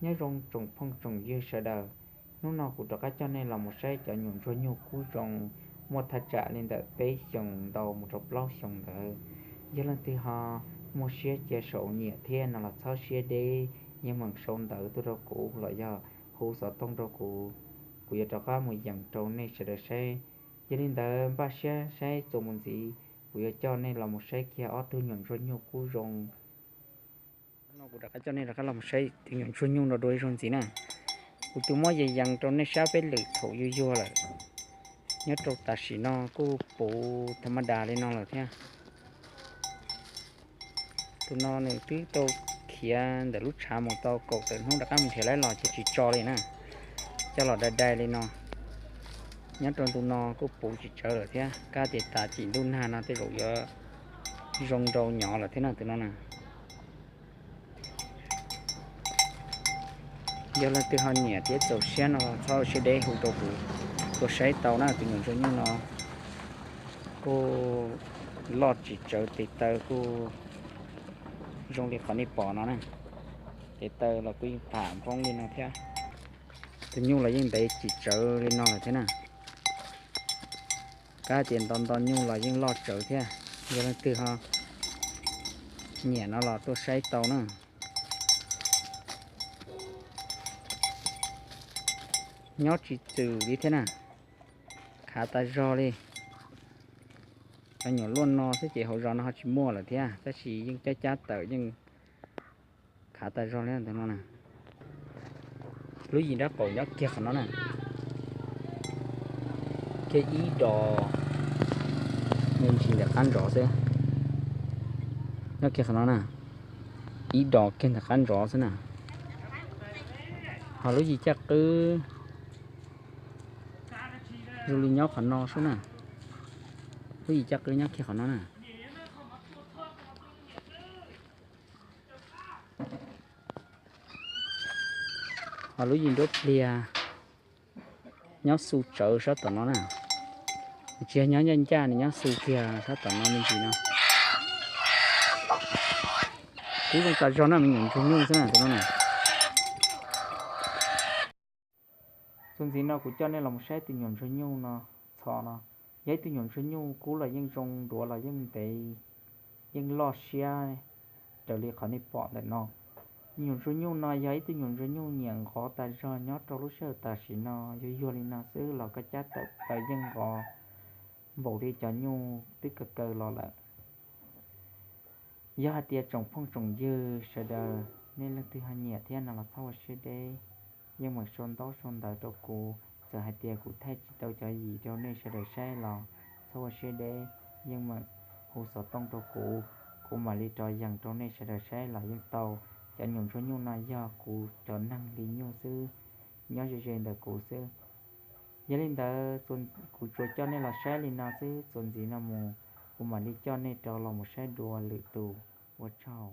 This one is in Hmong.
Nyob zoo tsoom phooj tsoom ywg sawv daws, hnub no kuv rov qab coj nej los mus saib cov nyuam ntsuag nyuj kub zoo, muaj thaj tsam li ntawm peb xyoos ntau mus rau plaub xyoos ntawd. Yog leej twg ho muaj siab cia saum nyiam thiab no los txhob siab deb, yeej meem sau ntawv tuaj rau kuv los yog hu xov tooj rau kuv, kuv yuav rov qab mus yees rau nej sawv daws saib. Yog li ntawd npaj siab saib txuas mus ntxiv, kuv yuav coj nej los mus saib kiag ob tug nyuam ntsuag nyuj kub zoo. Hnub no kuv rov qab coj nej rov qab los mus saib tus nyuam ntsuag nyuj no dua ib zaug ntxiv na. Kuv twb muab yees yees rau nej saib peb lwm thaum yuag yuag lawm. Nyob rau tam sim no kuj puv tham ma das li no lawm thiab. Tus no nws twb tau khiav ntawm lub tshav mus tau kaum tawm hnub rov qab mus nrhiav laib los ces tsis tso li na. Coj los dai dai li no. Nyob rau ntu no kuj puv tsis tsawv lawm thiab, kab tias tas cim ntuj nag no tej zaum yuav zoo nrau nyov lawm thiab no tus no na. Yog leej twg ho nyiam thiab txaus siab no txhob ua siab deb hu rau kuv, kuv saib tau na. Tus nyuam ntsuag nyuj no kuj loj tsis tsawv, tes taw kuj zoo li qhov nej pom no na. Tes taw los kuj yeej pham npoob li no thiab. Tus nyuj los yeej ntev tsis tsawv li no lawm thiab na. Kab tias nto nto nyuj los yeej loj tsawv thiab. Yog leej twg ho nyiam no los tuaj saib tau na. Nyob tsis txwm li thiab na, khav tas zog li. Cov nyuam luaj no xwb ces hauv zos no ho tsis muaj lawm thiab, tab sis yeej cab cab tawm yeej khav tas zog li ntawd no na. Lub yim nraub qaum nyob kiag qhov no na, kiag ib dos me ntsis ntawm qab ntsov xwb. Nyob kiag qhov no na, ib dos kiag ntawm qab ntsov xwb na. Ho lub yim caj qwb zoo li nyob qhov no xwb na. Lub yim caj qwb nyob kiag qhov no na. Ho lub yim nruab pliag nyob xu tsawv sab tom no na. Tsis yog nyob ncaj ncaj, nws nyob xu kiag sab tom no me ntsis no. Kub zoo tas zog na, me nyuam ntsuag nyuj xwb na tus no na. Txuas ntxiv no kuv coj nej los mus saib tus nyuam ntsuag nyuj no, txho no. Yog ib tug nyuam ntsuag nyuj kub los yeej zoo, duav los yeej ntev, yeej loj siab raws li qhov nej pom ntawm no. Nyuam ntsuag nyuj no yog ib tug nyuam ntsuag nyuj nyiam nqov tas zog nyob rau lub sij hawm tam sim no, yuag yuag li no xwb los koj cab tawm plaws yeej nqov npaum li cov nyuj twb kaw kaw los lawm. Yog hais tias tsoom phooj tsoom ywg sawv daws nej leej twg ho nyiam thiab no los txhob ua siab deb, yeej meem sau ntaub sau ntawv rau kuv. Txawm hais tias kuv thaij tsis tau cov yim rau nej sawv daws saib los txhob ua siab deb, yeej meem hu xov tooj rau kuv, kuv mam li rov yees rau nej sawv daws saib los yeej tau. Cov nyuam ntsuag nyuj no yog kuv cov neeg li nyuj xwb, nyob ze ze ntawm kuv xwb. Yog li ntawd kuv tsuas coj nej los saib li no xwb, txuas ntxiv no mus kuv mam li coj nej rov los mus saib dua lwm tus. Ua tsaug.